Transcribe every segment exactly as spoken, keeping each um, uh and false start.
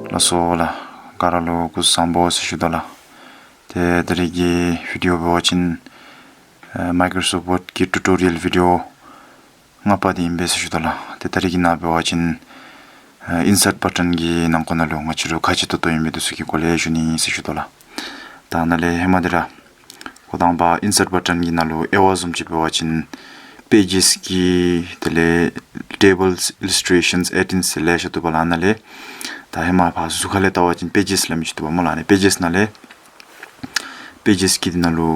ལགས་སོ་ལགས། ག་ར་ལུ་སྐུ་གཟུགས་བཟང་པོ་ཟེར་ཞུ་དོ་ལགས། ཏེ་ད་རིས་ཀྱི་བི་ཌི་ཨོ་འབད་བ་ཅིན་ཨེ་Microsoft Word གི་ཊུ་ཊོ་རི་ཡཱལ་བི་ཌི་ཨོ་ལྔ་པ་འདི་ཨིན་པས་ཟེར་ཞུ་དོ་ལགས། ཏེ་ད་རིས་ཀྱི་ནང་འབད་བ་ཅིན་ཨེ་ཨིན་སརཊ་བ་ཊོན་གྱི་ནང་འཁོད་ནང་ལུ་ང་བཅས་ར་ཁག་ཆེ་ཏོག་ཏོ་ཨིན་མི་འདི་ཚུ་གི་སྐོར་ལས་ཞུ་ནི་ཟེར་ཞུ་དོ་ལགས། ད་ནཱ་ལས་ཧེ་མ་འདི་ར་འགོ་དང་པ་ཨིན་སརཊ་བ་ཊོན་གྱི་ནང་ལུ་དབྱེ་བ་བཟུམ་ཅིག་འབད་བ་ཅིན་པེ་ཇེས་ཀྱི་དེ་ལས་ཊེ་བཱལས་ཨི་ལུསི་ཊེ་ཤཱནས་ཨེཌ་ཨིནསི་ལེ་ཤ་འདུག་པ་ལགས། ནཱ་ལས་ད་ཧེ་མ་ཕར་ཟུར་ཁ་ལས་བལྟ་བ་ཅིན་པེ་ཇེས་ལ་མི་ཅིག་འདུག་པ་སྨོ་ལགས། ཨ་ནི་པེ་ཇེས་ནང་ལས་པེ་ཇེས་ཀྱི་འདི་ནང་ལུ་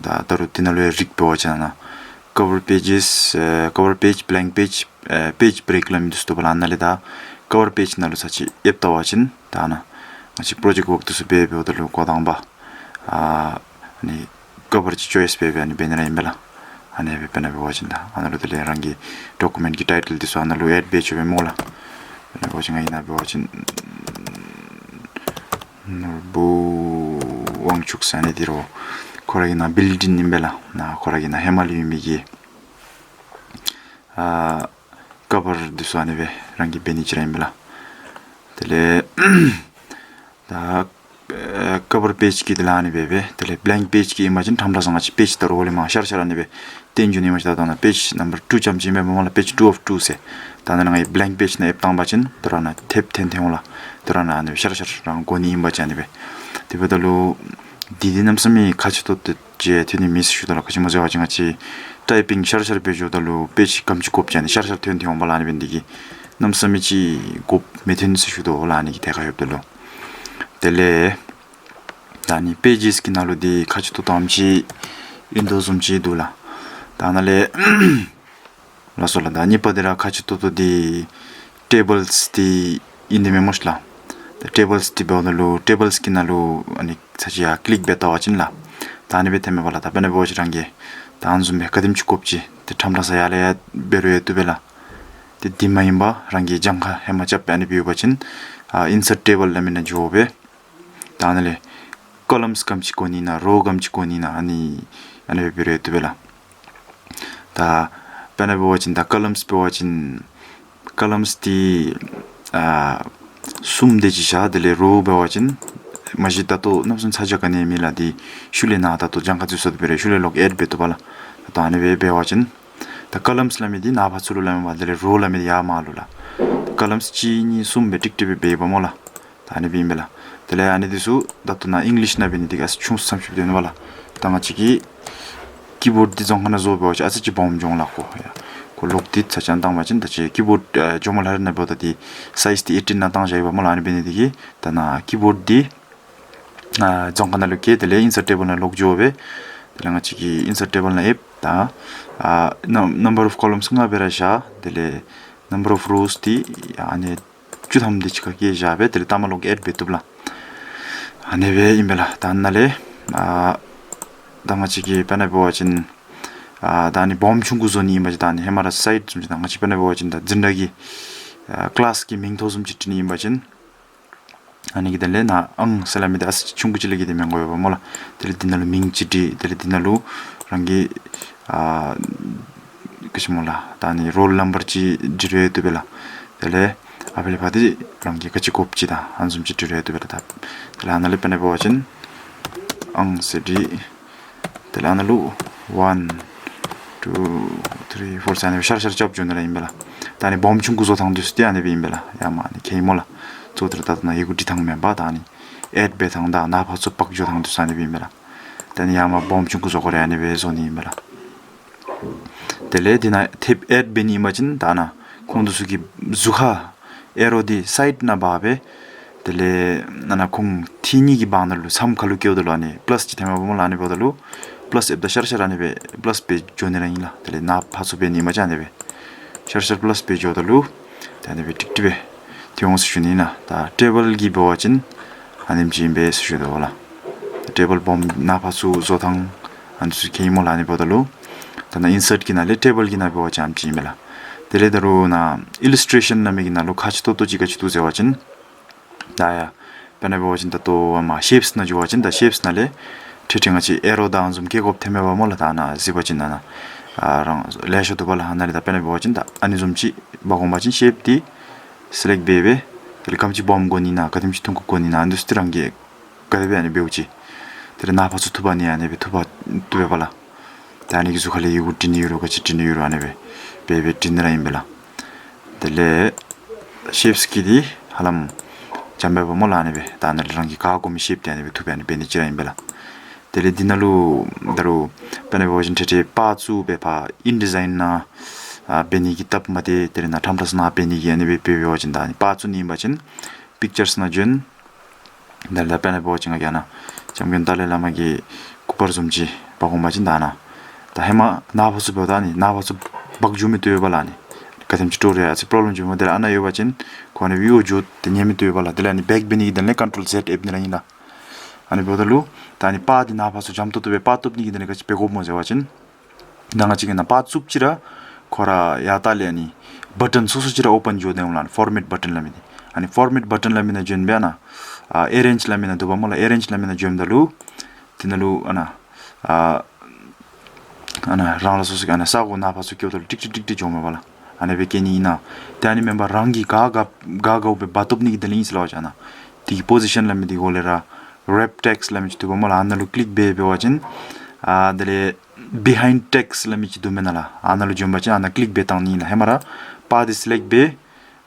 ད་ད་རུང་འདི་ནང་ལུ་ཡང་རིགས་འབད་བ་ཅིན་ཨ་ནཱ་ཀ་བར་པེ་ཇེས་ཨེ་ཀ་བར་པེཇ་བླེངཀ་པེཇ་ཨེ་པེཇ་བྲེཀ་ལ་མི་འདི་ཚུ་འདུག་པ་ལགས། ནཱ་ལས་ད་ཀ་བར་པེཇ་ནང་ལུ་ཚར་ཅིག་ཨེབ་བལྟ་བ་ཅིན་ད་ཨ་ནཱ་ང་བཅས་པྲོ་ཇེཀཊ་ཝརཀ་འདི་ཚུ་འབད་འབདཝ་ད་ལུ་འགོ་དང་པ་ཨ་ཨ་ནི་ཀ་བར་ཅིག་ཅོའིསི་འབད་འབད་ཨ་ནི་འབད་ནི་ར་ཨིན་པས་ལགས། ཨ་ནི་སྦེ་དཔེར་ན་འབད་བ་ཅིན་ད་ཨ་ནཱ་ལུ་དེ་ལས་རང་གི་ཌོ་ཀུ་མེནཊ་གི་ཊའི་ཊལ་འདི་ཚུ་ཨ་ནཱ་ལུ་ཨེཌ་འབད་ཆོག་པས་སྨོ་ལགས། དཔེར་ན་འབད་བ་ཅིན་ང་ཨིན་ན་འབད་བ་ཅིན་ནོར་བུ་དབང་ཕྱུག་ཟེར་ཨ་ནི་འདི་ར་ཁོ་ར་གི་ནཱ་བིལཊ་ཨིན་ཨིན་པས་ལགས། ནཱ་ཁོ་ར་གི་ནཱ་ཧེ་མ་ལས་ཡོད་མི་གི་ཨ་ཀ་བར་འདི་ཚུ་ཨ་ནི་སྦེ་རང་གིས་འབད་ནི་ཅིག་ར་ཨིན་པས་ལགས། དེ་ལས་ད་ཨེ་ཀ་བར་པེཇ་གི་དེ་ལས་ཨ་ནི་སྦེ་སྦེ་དེ་ལས་བླེངཀ་པེཇ་གི་ཨིན་པ་ཅིན་ཁྲམ་ལ་ས་ང་བཅས་པེཇ་ད་རུང་ལས་མར་ཤར་ཤར་ཨ་ནི་སྦེ་སྟོན་འགྱོ་ནི་ཨིན་པ་ཅིན་ད་ད་ནཱ་པེཇ་ནམ་བར་ཊུ་ཙམ་ཅིག་ཨིན་པས་སྨོ་ལགས། པེཇ་ཊུ་ཨོཕ་ཊུ་ཟེར། ད་ནཱ་ང་བླེངཀ་པེཇ་ནང་ཨེབ་བཏང་པ་ཅིན་ད་རུང་ཨ་ནཱ་ཐེབས་ཐོན་ཐོན་འོང་ལགས། ད་རུང་ཨ་ནཱ་ཨ་ནི་སྦེ་ཤར་ཤར་རང་འགོར་ནི་ཨིན་པ་ཅིན་ཨ་ནི་སྦེ། དེ་འབདཝ་ད་ལུ་འདི་འདི་གནམ་མེད་ས་མེད་ཁག་ཆེ་ཏོག་ཏོ་ཅིག་ཐོན་ནི་མེད་ཟེར་ཞུ་དོ་ལགས། ག་ཅི་སྨོ་ཟེར་བ་ཅིན་ང་བཅས་ཊའི་པིང་ཤར་ཤར་འབད་འགྱོཝ་ད་ལུ་པེཇ་ག་དེམ་ཅིག་དགོཔ་ཅིག་ཨ་ནི་ཤར་ཤར་ཐོན་ཐོན་འོང་པ་ལགས། ཨ་ནི་འབད་ནི་འདི་གིས་གནམ་མེད་ས་མེད་ཅིག་དགོཔ་མི་ཐོན་ཟེར་ཞུ་དོ་ལགས། ཨ་ནི་གི་ཐད་ཁར་འབདཝ་ད་ལུ་དེ་ལས་ད་ཨ་ནི་པེ་ཇེས་ཀྱི་ནང་ལུ་འདི་ཁག་ཆེ་ཏོག་ཏོ་ཨ་ནེམ་ཅིག་ཨིན་དོ་བཟུམ་ཅིག་འདུག་ལགས། ད་ནཱ་ལས་ལགས་སོ་ལགས། ད་གཉིས་པ་འདི་ར་ཁག་ཆེ་ཏོག་ཏོ་འདི་ཊེ་བཱལས་འདི་ཨིན་ཏེ་མེན་སྨོ་ལགས། ད་ཊེ་བཱལས་འདི་འབདཝ་ད་ལུ་ཊེ་བཱལས་ཀྱི་ནང་ལུ་ཨ་ནི་ཚར་ཅིག་ཡར་ཀི་ལིཀ་འབད་བལྟ་བ་ཅིན་ལགས། ད་ཨ་ནི་སྦེ་ཐོནམ་མས་པ་ལགས། ད་དཔེར་ན་འབད་བ་ཅིན་རང་གིས་ད་ཨ་ནི་བཟུམ་སྦེ་ག་དེམ་ཅིག་དགོཔ་ཅིག་ཏེ་ཁྲམ་ལ་ས་ཡར་ལས་ཡར་འབད་རུང་ཡང་བཏུབ་པས་ལགས། ཏེ་འདི་མ་ཡིན་པར་རང་གིས་གྱངས་ཁ་ཧེ་མ་རྐྱབ་སྦེ་ཨ་ནི་སྦེ་ཡོད་པ་ཅིན་ཨ་ཨིན་སརཊ་ཊེ་བཱལ་ལ་མི་ནང་འགྱོ་སྦེ་ད་ཨ་ནཱ་ལས་ཀོ་ལམསི་ག་དེམ་ཅིག་དགོ་ནི་ཨིན་ན་རོ་ག་དེམ་ཅིག་དགོ་ནི་ཨིན་ན་ཨ་ནི་ཨ་ནི་སྦེ་འབད་རུང་ཡང་བཏུབ་པས་ལགས། ད་དཔེར་ན་འབད་བ་ཅིན་ད་ཀོ་ལམསི་འབད་བ་ཅིན་ཀོ་ལམསི་འདི་ཨ་གསུམ་དེ་ཅིག་བཞག། དེ་ལས་རོ་འབད་བ་ཅིན་མ་གཞི་ད་ལྟོ་གནམ་མེད་ས་མེད་ཚ་གྱང་ག་ནི་མེད་ལགས། འདི་ཤུལ་ལས་ནཱ་ད་ལྟོ་གྱངས་ཁ་འདི་ཚུ་འབད་རུང་ཤུལ་ལས་ལོག་ཨེཌ་འབད་བཏུབ་པས་ལགས། ད་ཨ་ནི་སྦེ་འབད་བ་ཅིན་ད་ཀོ་ལམསི་སླབ་མི་འདི་ནཱ་ཕར་ཚུར་ལུ་སླབ་མས་པ། དེ་ལས་རོ་སླབ་མི་འདི་ཡར་མར་ལུ་ལགས། ཀོ་ལམསི་གཅིག་གཉིས་གསུམ་སྦེ་ཀྲིག་ཀྲི་སྦེ་འབདཝ་སྨོ་ལགས། ད་ཨ་ནི་སྦེ་ཨིན་པས་ལགས། དེ་ལས་ཨ་ནི་འདི་ཚུ་ད་ལྟོ་ནཱ་ཨིང་ལིཤ་ནང་འབད་ནི་འདི་གིས་ཨ་ཙི་ཆུང་སུ་ཙམ་ཅིག་སྟོནམ་མས་པ་ལགས། ད་ང་བཅས་ཀྱི་ཀི་བོཌ་འདི་རྫོང་ཁ་ནང་བཟོ་འབད་བ་ཅིན་ཨ་ཙི་ཅིག་སྦོམ་འགྱོ་འོང་ལགས་ཁོ་ཡ། ཁོ་ལོག་སྟེ་ཚར་ཅིག་བཏང་པ་ཅིན་ད་ཅི་ཀི་བོཌ་ཨ་ཇོ་མོ་ལྷ་རི་ནང་འབདཝ་ད་འདི་སའིཛ་འདི་ཨེ་ཊིན་ནང་བཏང་བཞག་ཡོད་པ་སྨོ་ལགས། ཨ་ནི་འབད་ནི་འདི་གིས་ད་ནཱ་ཀི་བོཌ་འདི་ཨ་རྫོང་ཁ་ནང་ལུ་བཀལ། དེ་ལས་ཨིན་སརཊ་ཊེ་བཱལ་ནང་ལོག་འགྱོ་སྦེ་དེ་ལས་ང་བཅས་ཀྱི་ཨིན་སརཊ་ཊེ་བཱལ་ནང་ཨེབ། ད་ཨ་ནམ་ནམ་བར་ཨོཕ་ཀོ་ལམསི་ལྔ་སྦེ་ར་བཞག། དེ་ལས་ནམ་བར་ཨོཕ་རོས་འདི་ཨ་ནི་བཅུ་ཐམ་དེ་ཅིག་ཁར་བཀལ་བཞག་སྦེ་དེ་ལས་ལྟག་མ་ལོག་ཨེཌ་འབད་བཏུབ་ལགས། ཨ་ནི་སྦེ་ཨིན་པས་ལགས། ད་ནཱ་ལས་ཨ་ད་ང་བཅས་ཀྱིས་དཔེར་ན་འབད་བ་ཅིན་ཨ་ད་ཨ་ནི་སྦོམ་ཆུང་ཀུ་བཟོ་ནི་ཨིན་པ་ཅིན་ད་ཨ་ནི་ཧེ་མ་ར་སའིཌ་བཟུམ་ཅིག་ད་ང་བཅས་དཔེར་ན་འབད་བ་ཅིན་ད་འཛིན་གྲྭ་གི་ཨ་ཀི་ལཱསི་གི་མིང་ཐོགས་བཟུམ་ཅིག་བྲི་ནི་ཨིན་པ་ཅིན་ཨ་ནི་གི་དེ་ལས་ནཱ་ཨང་ཟེར་སླབ་མི་འདི་ཨ་ཙི་ཆུང་ཀུ་ཅིག་ལས་བརྒལ་ཏེ་མི་དགོ་པས་སྨོ་ལགས། དེ་ལས་འདི་ནང་ལུ་མིང་ཅིག་བྲི། དེ་ལས་འདི་ནང་ལུ་རང་གི་ཨ་ག་ཅི་སྨོ་ལགས་ད་ཨ་ནི་རོལ་ནམ་བར་ཅིག་བྲི་རུང་བཏུབ་པས་ལགས། དེ་ལས་ཨ་ཕི་ལས་ཕར་འདི་རང་གིས་ག་ཅི་དགོཔ་ཅིག་ད་ཨ་ནི་བཟུམ་ཅིག་བྲི་རུང་བཏུབ་པས་ལགས། ད་དེ་ལས་ཨ་ནཱ་ལས་དཔེར་ན་འབད་བ་ཅིན་ཨང་ཟེར་བྲི། དེ་ལས་ཨ་ནཱ་ལུ་ཝཱན་ཊུ་ཐི་རི་ཕོར་ཟེར་ཨ་ནི་སྦེ་ཤར་ཤར་རྐྱབ་འགྱོ་ནི་ར་ཨིན་པས་ལགས། ད་ཨ་ནི་སྦོམ་ཆུང་ཀུ་བཟོ་ཐངས་འདི་ཚུ་འདི་ཨ་ནི་སྦེ་ཨིན་པས་ལགས། ཡར་མར་ཨ་ནི་ཁེ་ཨིན་སྨོ་ལགས། གཙོ་བོ་དེ་ར་ད་ལྟོ་ནཱ་ཡི་གུ་བྲི་ཐངས་མེན་པར་ད་ཨ་ནི་ཨེཌ་འབད་ཐངས་དང་ནཱ་ཕར་ཚུར་འཕག་འགྱོ་ཐངས་འདི་ཚུ་ཨ་ནི་སྦེ་ཨིན་པས་ལགས། ད་ཨ་ནི་ཡར་མར་སྦོམ་ཆུང་ཀུ་བཟོ་དགོ་རུང་ཨ་ནི་སྦེ་བཟོ་ནི་ཨིན་པས་ལགས། དེ་ལས་འདི་ནང་ཐེབས་ཨེཌ་འབད་ནི་ཨིན་པ་ཅིན་ད་ནཱ་ཁོང་འདི་ཚུ་གི་གཟུགས་ཁར་ཨེ་རོ་འདི་སའིཌ་ནང་འབག་སྦེ་དེ་ལས་ནཱ་ནཱ་ཁོང་ཐིག་གཉིས་ཀྱི་བར་ན་ལུ་མཚམས་ཁ་ལུ་བཀལཝ་ད་ལུ་ཨ་ནི་པ་ལཱསི་ཅིག་ཐོནམ་མས་པ་སྨོ་ལགས། ཨ་ནི་འབདཝ་ད་ལུ་པ་ལཱསི་ཨེབ་ད་ཤར་ཤར་ཨ་ནི་སྦེ་པ་ལཱསི་སྦེ་འགྱོ་ནི་ར་ཨིན་ལགས། དེ་ལས་ནཱ་ཕར་ཚུར་འབད་ནི་ཨིན་པ་ཅིན་ཨ་ནི་སྦེ་ཤར་ཤར་པ་ལཱསི་སྦེ་འགྱོཝ་ད་ལུ་ད་ཨ་ནི་སྦེ་ཀྲིག་ཀྲི་སྦེ་ཐོན་འོང་ཟེར་ཞུ་ནི་ཨིན་ལགས། ད་ཊེ་བཱལ་གྱི་འབད་བ་ཅིན་ཨ་ནེམ་ཅིག་ཨིན་པས་ཟེར་ཞུ་དོ་ལགས། ཊེ་བཱལ་སྦོམ་ནཱ་ཕར་ཚུར་བཟོ་ཐངས་ཨ་ནི་ཚུ་ཁེ་ཨིན་སྨོ་ལགས། ཨ་ནི་འབདཝ་ད་ལུ་ད་ནཱ་ཨིན་སརཊ་གི་ནང་ལས་ཊེ་བཱལ་གྱི་ནང་འབད་བ་ཅིན་ཨ་ནེམ་ཅིག་ཨིན་པས་ལགས། དེ་ལས་ད་རུང་ནཱ་ཨི་ལུསི་ཊེ་ཤཱན་སླབ་མི་གི་ནང་ལུ་ཁག་ཆེ་ཏོག་ཏོ་ཅིག་ག་ཅི་འདུག་ཟེར་བ་ཅིན་ད་ཡ་དཔེར་ན་འབད་བ་ཅིན་ད་ལྟོ་ཨ་མར་ཤེབསི་ནང་འགྱོ་བ་ཅིན་ད་ཤེབསི་ནང་ལས་ཁྲི་ཁྲི་ང་བཅས་ཨེ་རོ་དང་ཨ་ནི་བཟུམ་བཀལ་དགོཔ་ཐོནམ་མས་པ་སྨོ་ལགས། ད་ནཱ་གཟིགས་པ་ཅིན་ནཱ་ནཱ་ཨ་རང་ལེ་ཤ་འདུག་པ་ལགས། ཨ་ནཱ་ལས་ད་དཔེར་ན་འབད་བ་ཅིན་ད་ཨ་ནི་བཟུམ་ཅིག་འབག་འོང་པ་ཅིན་ཤེབ་འདི་སི་ལེཀཊ་འབད་སྦེ་ དེ་ལས་ག་དེམ་ཅིག་སྦོམ་དགོ་ནི་ན་ག་དེམ་ཅིག་ཐུང་ཀུ་དགོ་ནི་ན་ཨ་ནི་འདི་ཚུ་རང་གིས་ག་དེ་སྦེ་ཨ་ནི་འབདཝ་ཅིག། དེ་ལས་ནཱ་ཕར་ཚུར་འཐུ་འབག་ནི་ཨ་ནི་སྦེ་འཐུ་འབག་འཐུ་འབད་བ་ལགས། ད་ཨ་ནི་གི་གཟུགས་ཁ་ལས་ཡི་གུ་འབྲི་ནི་ཡོད་རུང་ག་ཅི་འབྲི་ནི་ཡོད་རུང་ཨ་ནི་སྦེ་འབད་འབད་འབྲི་ནི་ར་ཨིན་པས་ལགས། དེ་ལས་ཤེབསི་གི་འདི་ཧ་ལམ་འཇམ་པས་སྦོམ་སྨོ་ལགས། ཨ་ནི་སྦེ་ད་ཨ་ནི་ལས་རང་གིས་ག་དགོ་མི་ཤེབ་འདི་ཨ་ནི་སྦེ་འཐུ་འབག་ཨ་ནི་འབད་ནི་ཅིག་ར་ཨིན་པས་ལགས། དེ་ལས་འདི་ནང་ལུ་ད་རུང་དཔེར་ན་འབད་བ་ཅིན་ཏེ་ཏེ་པར་བཙུགས་སྦེ་ཕར་ཨིན་ཌི་ཛའིན་ནང་ཨ་འབད་ནི་གི་སྟབས་མ་བདེ་དེ་ལས་ནཱ་ཁྲམ་ཁྲ་ཚུ་ནང་འབད་ནི་གི་ཨ་ནི་སྦེ་འབད་བ་ཅིན་ད་ཨ་ནི་པར་བཙུགས་ནི་ཨིན་པ་ཅིན་པིཀ་ཅརསི་ནང་བྱོན། དེ་ལས་དཔེར་ན་འབད་བ་ཅིན་ང་གིས་ཨ་ནཱ་འཇམ་མགོན་ཏཱ་ལའི་བླ་མ་གི་སྐུ་པར་བཟུམ་ཅིག་འབག་འོང་པ་ཅིན་ད་ཨ་ནཱ་ད་ཧེ་མ་ནཱ་ཕར་ཚུར་འབདཝ་ད་ཨ་ནི་ནཱ་ཕར་ཚུར་འབག་འགྱོ་མི་བཏུབ་པས་ལགས། ཨ་ནི་ག་དེམ་ཅིག་འགྲོ་རུང་ཨ་ཙི་པོརོབ་ལེམ་བྱུང་མི་དེ་ལས་ཨ་ནཱ་ཡོད་པ་ཅིན་ཁོ་ཨ་ནི་སྦེ་འགྱོ་སྟེ་ཉན་མི་བཏུབ་པས་ལགས། དེ་ལས་ཨ་ནི་བེག་འབད་ནི་གི་དོན་ལས་ཀོན་ཊོལ་ཛེཌ་ཨེབ་ནི་ར་ཨིན་ལགས། ཨ་ནི་འབདཝ་ད་ལུ་ད་ཨ་ནི་པར་འདི་ནཱ་ཕར་ཚུར་འཇམ་ཏོག་ཏོ་སྦེ་པར་བཏུབ་ནི་གི་དོན་ལས་ག་ཅི་འབད་དགོཔ་སྨོ་ཟེར་བ་ཅིན་ད་ང་བཅས་ཀྱིས་ནཱ་པར་བཙུགསཔ་ཅིག་ར་ཁོ་ར་ཡར་ལྟག་ལས་ཨ་ནི་བ་ཊོན་སོ་སོ་ཅིག་ར་ཨོ་པེན་འགྱོ་སྟེ་འོང་ལགས། ཨ་ནི་ཕོར་མེཊ་བ་ཊོན་སླབ་མི་འདི། ཨ་ནི་ཕོར་མེཊ་བ་ཊོན་སླབ་མི་ནང་བྱོན་སྦེ་ཨ་ནཱ་ཨ་ཨེ་རེནཇ་སླབ་མི་ནང་འདུག་པ་སྨོ་ལགས། ཨེ་རེནཇ་སླབ་མི་ནང་བྱོནམ་ད་ལུ་དེ་ནང་ལུ་ཨ་ནཱ་ཨ་ཨ་ནཱ་རང་ལ་སོ་སོ་གི་ཨ་ནཱ་ས་གོ་ནཱ་ཕར་ཚུར་བཀལཝ་ད་ལུ་ཀྲིག་ཀྲི་ཀྲིག་ཀྲི་འགྱོཝ་མས་པ་ལགས། ཨ་ནི་སྦེ་བཀལ་ནི་ཨིན་ན། ཏེ་ཨ་ནི་མེན་པར་རང་གིས་ག་ག་ག་དགོཔ་སྦེ་འབག་བཏུབ་ནི་གི་དོན་ལས་ཨིན་ཟེར་སླབ་པ་ཅིན་ཨ་ནཱ་དེ་གི་པོ་ཟི་ཤཱན་སླབ་མི་དེ་གུ་ལས་ར་རེབ་ཊེགསི་སླབ་མི་ཅིག་འདུག་པ་སྨོ་ལགས། ཨ་ནཱ་ལུ་ཀི་ལིཀ་འབད་འབད་བ་ཅིན་ཨ་དེ་ལས་བི་ཧའིནཌ་ཊེགསི་སླབ་མི་ཅིག་འདུག་མེན་ན་ལགས། ཨ་ནཱ་ལུ་བྱོན་པ་ཅིན་ཨ་ནཱ་ཀི་ལིཀ་འབད་བཏང་ནི་ཨིན་ལགས། ཧེ་མ་ར་པར་འདི་སི་ལེཀཊ་འབད་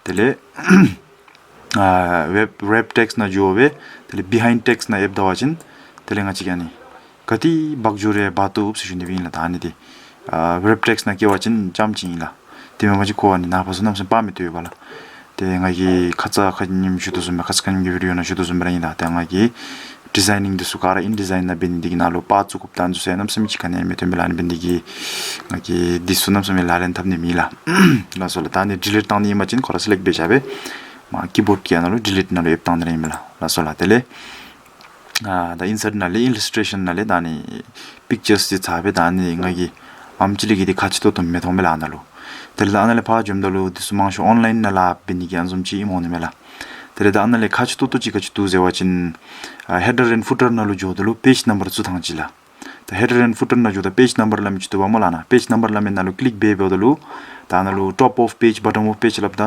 དེ་ལས་ཨ་རེབ་རེབ་ཊེགསི་ནང་འགྱོ་སྦེ་དེ་ལས་བི་ཧའིནཌ་ཊེགསི་ནང་ཨེབ་ད་པ་ཅིན་དེ་ལས་ང་བཅས་ཀྱིས་ཨ་ནི་ག་ཏེ་འབག་འགྱོ་རུང་འབག་བཏུབ་ཟེར་ཞུ་ནི་སྦེ་ཨིན་ལགས། ད་ཨ་ནི་འདི་ཨ་རེབ་ཊེགསི་ནང་བཀལ་བ་ཅིན་རྐྱངམ་ཅིག་ཨིན་ལགས། དེ་མེན་པ་ཅིན་ཁོ་ཨ་ནི་ནཱ་ཕར་ཚུར་གནམ་མེད་ས་མེད་འབག་མི་བཏུབ་པས་ལགས། ཏེ་ང་གིས་ཁ་ཙ་ཁ་ཉིནམ་ཞུ་དོ་བཟུམ་སྦེ་ཁ་ཙ་ཁ་ཉིནམ་གྱི་བི་ཌིའོ་ནང་ཞུ་དོ་བཟུམ་སྦེ་ར་ཨིན་ལགས། ཏེ་ང་གིས་ཌི་ཛའིནིང་འདི་ཚུ་ག་ར་ཨིན་ཌི་ཛའིན་ནང་འབད་ནི་འདི་གིས་ནཱ་ལུ་པར་བཙུགས་དགོཔ་དང་འདི་ཚུ་ཡང་གནམ་མེད་ས་མེད་ཅིག་ག་ནི་ཡང་མི་ཐོན་པས་ལགས། ཨ་ནི་འབད་ནི་འདི་གིས་ང་གིས་འདི་ཚུ་གནམ་མེད་ས་མེད་ལག་ལེན་འཐབ་ནི་མེད་ལགས། ལགས་སོ་ལགས། ད་ཨ་ནི་ཌི་ལིཊ་བཏང་ནི་ཨིན་པ་ཅིན་ཁོ་ར་སི་ལེཀཊ་འབད་བཞག་སྦེ་མར་ཀི་བོཌ་ཀྱི་ཨ་ནཱ་ལུ་ཌི་ལིཊ་ནང་ལུ་ཨེབ་བཏང་ནི་ར་ཨིན་མས་ལགས། ལགས་སོ་ལགས། དེ་ལས་ཨ་ད་ཨིན་སརཊ་ནང་ལས་ཨིན་ལུསི་ཊེ་ཤཱན་ནང་ལས་ད་ཨ་ནི་པིཀ་ཅརསི་འདི་ཚར་སྦེ་ད་ཨ་ནི་ང་གིས་ཨམ་ཅིག་ལས་ཀྱི་འདི་ཁ་ཕྱེ་ཏོག་ཏོ་མི་མཐོང་མས་ལགས་ཨ་ནཱ་ལུ། དེ་ལས་ད་ཨ་ནཱ་ལས་ཕར་འགྱོཝ་ད་ལུ་འདི་ཚུ་མང་ཤོས་ཨོན་ལའིན་ནང་ལཱ་འབད་ནི་གི་ཨ་ནི་བཟུམ་ཅིག་ཨིནམ་འོང་ནི་མས་ལགས། དེ་ལས་ད་ཨ་ནཱ་ལས་ཁག་ཆེ་ཏོག་ཏོ་ཅིག་ག་ཅི་འདུག་ཟེར་བ་ཅིན་ཨ་ཧེ་ཌར་ཨེནཌ་ཕུ་ཊར་ནང་ལུ་འགྱོཝ་ད་ལུ་པེཇ་ནམ་བར་བཙུགས་ཐངས་ཅིག་ལགས། ད་ཧེ་ཌར་ཨེནཌ་ཕུ་ཊར་ནང་འགྱོཝ་ད་པེཇ་ནམ་བར་སླབ་མི་ཅིག་འདུག་པ་སྨོ་ལགས། ཨ་ནཱ་པེཇ་ནམ་བར་སླབ་མི་ནང་ལུ་ཀི་ལིཀ་འབད་འབདཝ་ད་ལུ་ད་ཨ་ནཱ་ལུ་ཊོབ་ཨོཕ་པེཇ་བ་ཊོམ་ཨོཕ་པེཇ་སླབ་ད་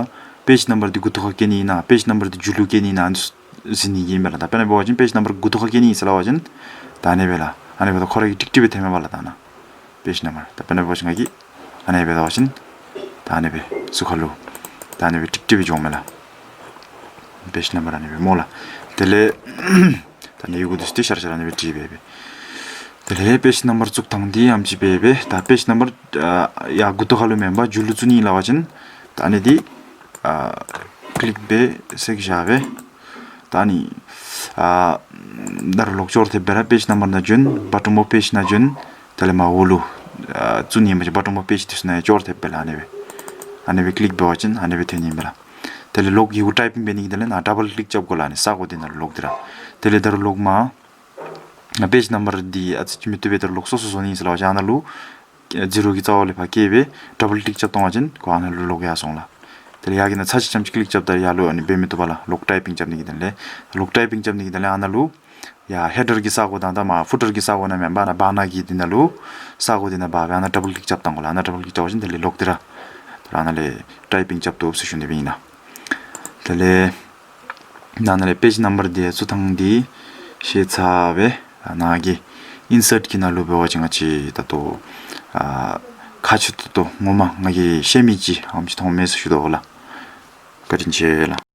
པེཇ་ནམ་བར་འདི་མགུ་ཏོ་ཁར་བཀལ་ནི་ཨིན་ན་པེཇ་ནམ་བར་འདི་མཇུག་ལུ་བཀལ་ནི་ཨིན་ན་ཟེར་ནི་གི་ཨིན་པས་ལགས། ད་དཔེར་ན་འབད་བ་ཅིན་པེཇ་ནམ་བར་མགུ་ཏོ་ཁར་བཀལ་ནི་ཨིན་ཟེར་སླབ་པ་ཅིན་ད་ཨ་ནི་སྦེ་ལགས། ཨ་ནི་འབདཝ་ད་ཁོ་ར་གིས་ཀྲིག་ཀྲི་སྦེ་འཐོན་མས་པ་ལགས། ད་ཨ་ནཱ་པེཇ་ནམ་བར་ད་དཔེར་ན་འབད་བ་ཅིན་ང་གིས་ཨ་ནི་འབད་བ་ཅིན་ད་ཨ་ནི་སྦེ་གཟུགས་ཁ་ལུ་ད་ཨ་ནི་སྦེ་ཀྲིག་ཀྲི་སྦེ་འགྱོཝ་མས་ལགས། པེཇ་ནམ་བར་ཨ་ནི་སྦེ་སྨོ་ལགས། དེ་ལས་ད་ཨ་ནི་ཡི་གུ་འདི་ཚུ་ཏེ་ཤར་ཤར་ཨ་ནི་སྦེ་བྲིས་སྦེ་སྦེ། དེ་ལས་པེཇ་ནམ་བར་བཙུགས་ཐངས་འདི་ཨམ་ཅིག་སྦེ་སྦེ་ད་པེཇ་ནམ་བར་ཨ་ཡར་མགུ་ཏོ་ཁ་ལུ་མེན་པར་མཇུག་ལུ་བཙུགས་ནི་སླབ་པ་ཅིན་ད་ཨ་ནི་འདི་ཨ་ཀི་ལིཀ་སྦེ་བསལ་བཞག་སྦེ་ད་ཨ་ནི་ཨ་ད་རུང་ལོག་ཅོག་འཐདཔ་སྦེ་ར་པེཇ་ནམ་བར་ནང་བྱོན། བ་ཊོམ་ཨོཕ་པེཇ་ནང་བྱོན། དེ་ལས་མར་འོག་ལུ་ཨ་བཙུགས་ནི་ཨིན་པ་ཅིན་བ་ཊོམ་ཨོཕ་པེཇ་འདི་ཚུ་ནང་ཡང་ཅོག་འཐདཔ་སྦེ་ལགས། ཨ་ནི་སྦེ་ཨ་ནི་སྦེ་ཀི་ལིཀ་འབད་བ་ཅིན་ཨ་ནི་སྦེ་འཐོན་ནི་ཨིན་པས་ལགས། དེ་ལས་ལོག་ཡི་གུ་ཊའིཔ་ཨིང་འབད་ནི་གི་དོན་ལས་ནཱ་ཌབ་བཱལ་ཀི་ལིཀ་རྐྱབ་དགོ་ལགས། ཨ་ནི་ས་གོ་འདི་ནང་ལུ་ལོག་འདི་ར། དེ་ལས་ད་རུང་ལོག་མར་པེཇ་ནམ་བར་འདི་ཨ་ཙི་ཅིག་མི་བཏུབ་པས། ད་རུང་ལོག་སོ་སོ་བཟོ་ནི་ཨིན་ཟེར་སླབ་པ་ཅིན་ཨ་ནཱ་ལུ་ཛི་རོ་གི་རྩ་བ་ལས་ཕར་བཀལ་སྦེ་ཌབ་བཱལ་ཀི་ལིཀ་རྐྱབ་བཏང་པ་ཅིན་ཁོ་ཨ་ནཱ་ལུ་ལོག་ཡར་སོང་ལགས། དེ་ལས་ཡར་གི་ནང་ཚར་གཅིག་རྐྱངམ་ཅིག་ཀི་ལིཀ་རྐྱབ་ད་ཡར་ལུ་ཨ་ནི་འབད་མི་བཏུབ་པས་ལགས། ལོག་ཊའིཔ་ཨིང་རྐྱབ་ནི་གི་དོན་ལས། ལོག་ཊའིཔ་ཨིང་རྐྱབ་ནི་གི་དོན་ལས་ཨ་ནཱ་ལུ་ཡར་ཧེ་ཌར་གྱི་ས་གོ་དང་ད་མར་ཕུ་ཊར་གྱི་ས་གོ་ནང་མེན་པར་ཨ་ནཱ་བར་ན་གི་འདི་ནང་ལུ་ས་གོ་འདི་ནང་འབག་སྦེ་ཨ་ནཱ་ཌབ་བཱལ་ཀི་ལིཀ་རྐྱབ་བཏང་དགོ་ལགས། ཨ་ནཱ་ཌབ་བཱལ་ཀི་ལིཀ་རྐྱབ་པ་ཅིན་དེ་ལས་ལོག་འདི་ར། ད་རུང་ཨ་ནཱ་ལས་ཊའིཔ་ཨིང་རྐྱབ་བཏུབ་ཟེར་ཞུ་ནི་སྦེ་ཨིན་ལགས། དེ་ལས་ད་ཨ་ནཱ་ལས་པེཇ་ནམ་བར་འདི་བཙུགས་ཐངས་འདི་ཤེས་ཚར་བས། ཨ་ནཱ་གི་ཨིན་སརཊ་གི་ནང་ལུ་འབད་བ་ཅིན་ང་བཅས་ད་ལྟོ་ཨ་ཁག་ཆེ་ཏོག་ཏོ་ངོ་མ་ང་གིས་ཤེས་མི་ཅིག་ཨམ་ཅིག་མཐོང་མས་ཟེར་ཞུ་དོ་ལགས། བཀའ་དྲིན་ཆེ་ལགས།